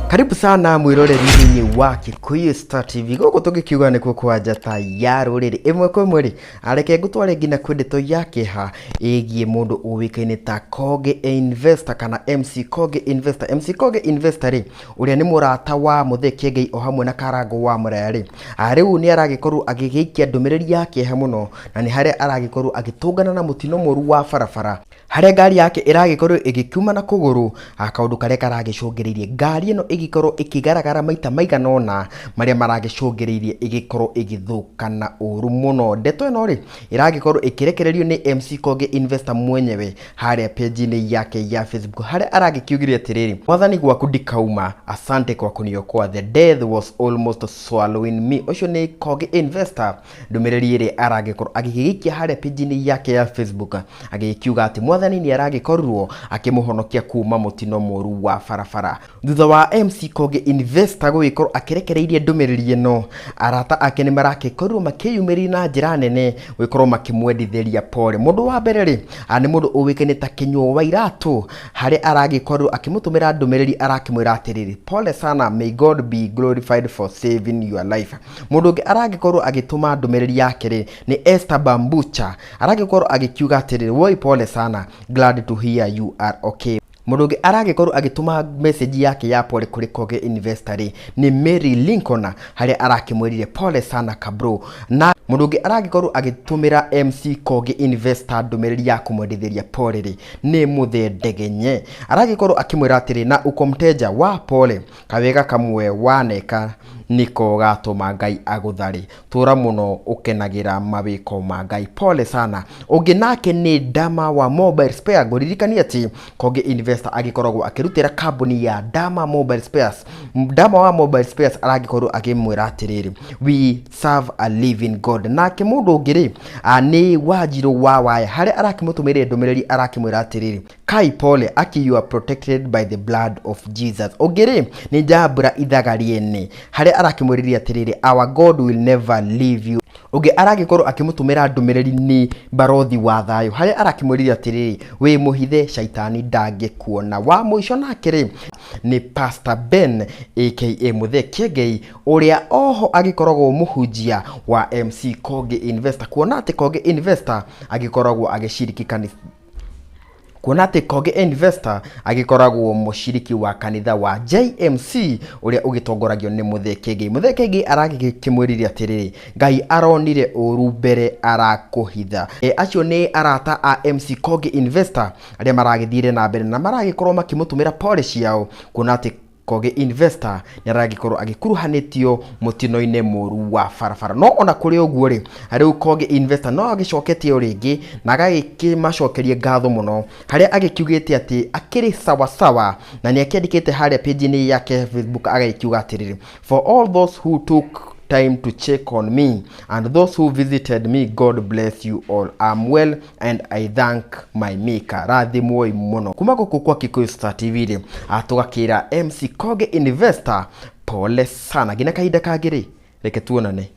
Karibu sana mwiroreri thĩinĩ wa Kikuyu Star TV. Gũkũ tũgĩkiuga nĩkuo kwa njata ya rũrĩrĩ. Ĩmwe kwa ĩmwe rĩ, areke ngũtware nginya kwĩ ndeto ya kĩeha ĩgiĩ mũndũ ũĩkaine ta Kogi Investor kana MC Kogi Investor. MC Kogi Investor rĩ, ũrĩa nĩ mũrata wa Mũthee Kĩengei o hamwe na Karangũ wa Mũraya rĩ, rĩu nĩ aragĩkorwo agĩgĩikia ndũmĩrĩri ya kĩeha mũno, na nĩ harĩa aragĩkorwo agĩtũngana na mũtino mũru wa barabara, harĩa ngari yake ĩragĩkorwo ĩgĩkiuma na kũgũrũ, kaũndũ karĩa karagĩcũngĩrĩirie ngari ĩno ĩgĩkorwo ĩkĩgaragara maita maigana ũna, marĩa maragĩcũngĩrĩirie ĩgĩkorwo ĩgĩthũka na ũru mũno. Ndeto ĩno rĩ, ĩragĩkorwo ĩkĩrekererio nĩ MC Kogi Investor mwenyewe harĩa page-inĩ yake ya Facebook, harĩa aragĩkiugire atĩrĩrĩ, mwathani gwaku ndikauma, asante kwa kuniokoa, the death was almost swallowing me. Ũcio nĩ Kogi Investor, ndũmĩrĩri ĩrĩa aragĩkorwo agĩgĩikia harĩa page-inĩ yake ya Facebook, agĩkiuga atĩ mwathani nĩ aragĩkorirwo akĩmũhonokia kuma mũtino mũru wa barabara. Thutha wa MC Kogi Investor gũgĩkorwo akĩrekereirie ndũmĩrĩri ĩno, arata ake nĩ marakĩkorirwo makĩyumĩria na njĩra nene gũgĩkorwo makĩmwendithĩria pole. Mũndũ wa mbere rĩ, nĩ mũndũ ũĩkaine ta Kĩnyuo wa Iratũ, harĩa aragĩkorirwo akĩmũtũmĩra ndũmĩrĩri arakĩmwĩra atĩrĩrĩ, pole sana, may God be glorified for saving your life. Mũndũ ũngĩ aragĩkorwo agĩtũma ndũmĩrĩri yake rĩ, nĩ Esther Bambucha, aragĩkorwo agĩkiuga atĩrĩrĩ, woi pole sana, glad to hear you are okay. Mũndũ ũngĩ aragĩkorwo agĩtũma message yake ya pole kũrĩ Kogi Investor rĩ, nĩ Mary Lincoln, harĩa arakĩmwĩrire pole sana kabro. Na mũndũ ũngĩ aragĩkorwo agĩtũmĩra MC Kogi Investor ndũmĩrĩri ya kũmwendithĩria pole rĩ, nĩ Mũthee Ndegenye, aragĩkorwo akĩmwĩra atĩrĩ, na uko mteja wa pole, kawega kamwe waneka niko gatũma Ngai agũthare, tũra mũno ũkenagĩra mawĩko ma Ngai, pole sana. Ũngĩ nake nĩ Dama wa Mobile Spare. Ngũririkania atĩ Kogi Investor agĩkoragwo akĩrutĩra kambuni ya Dama Mobile Spares. Dama wa Mobile Spares aragĩkorwo akĩmwĩra atĩrĩrĩ, we serve a living God. Nake mũndũ ũngĩ rĩ, nĩ Wanjirũ wa Waya, harĩa arakĩmũtũmĩire ndũmĩrĩri arakĩmwĩra atĩrĩrĩ, kai pole, aki you are protected by the blood of Jesus. Ũngĩ rĩ, nĩ Njambura Ithaga Rĩene, harĩa arakĩmwĩrire atĩrĩrĩ, our God will never leave you. Ũngĩ aragĩkorwo akĩmũtũmĩra ndũmĩrĩri nĩ Barothi wa Thayũ, harĩa arakĩmwĩrire atĩrĩrĩ, wĩ mũhithe caitani ndangĩkuona. Wa mũico nake rĩ, nĩ Pastor Ben aka Mũthee Kĩengei, ũrĩa oho agĩkoragwo mũhunjia wa MC Kogi Investor, kuona atĩ Kogi Investor agĩkoragwo agĩciriki kanitha, kuona atĩ Kogi Investor agĩkoragwo mũciriki wa kanitha wa JMC ũrĩa ũgĩtongoragio nĩ Mũthee Kĩengei. Mũthee Kĩengei aragĩkĩmwĩrire atĩrĩrĩ, Ngai aronire ũru mbere arakũhitha. Acio nĩ arata a MC Kogi Investor arĩa maragĩthire na mbere na maragĩkorwo makĩmũtũmĩra pole ciao, kuona atĩ Kogi Investor nĩ aragĩkorwo agĩkuruhanĩtio mũtino-inĩ mũru wa barabara. No ona kũrĩ ũguo rĩ, rĩu Kogi Investor no agĩcoketie o rĩngĩ na agagĩkĩmacokeria ngatho mũno, harĩa agĩkiugĩte atĩ akĩrĩ sawasawa, na nĩ akĩandĩkĩte harĩa page-inĩ yake Facebook agagĩkiuga atĩrĩrĩ, for all those who took time to check on me and those who visited me, God bless you all, I'm well and I thank my maker. Rathimwoi mũno. Kuma gũkũ kwa Kikuyu Star TV rĩ, tũgakĩra MC Kogi Investor pole sana. Nginya kahinda kangĩ rĩ, reke tuonane.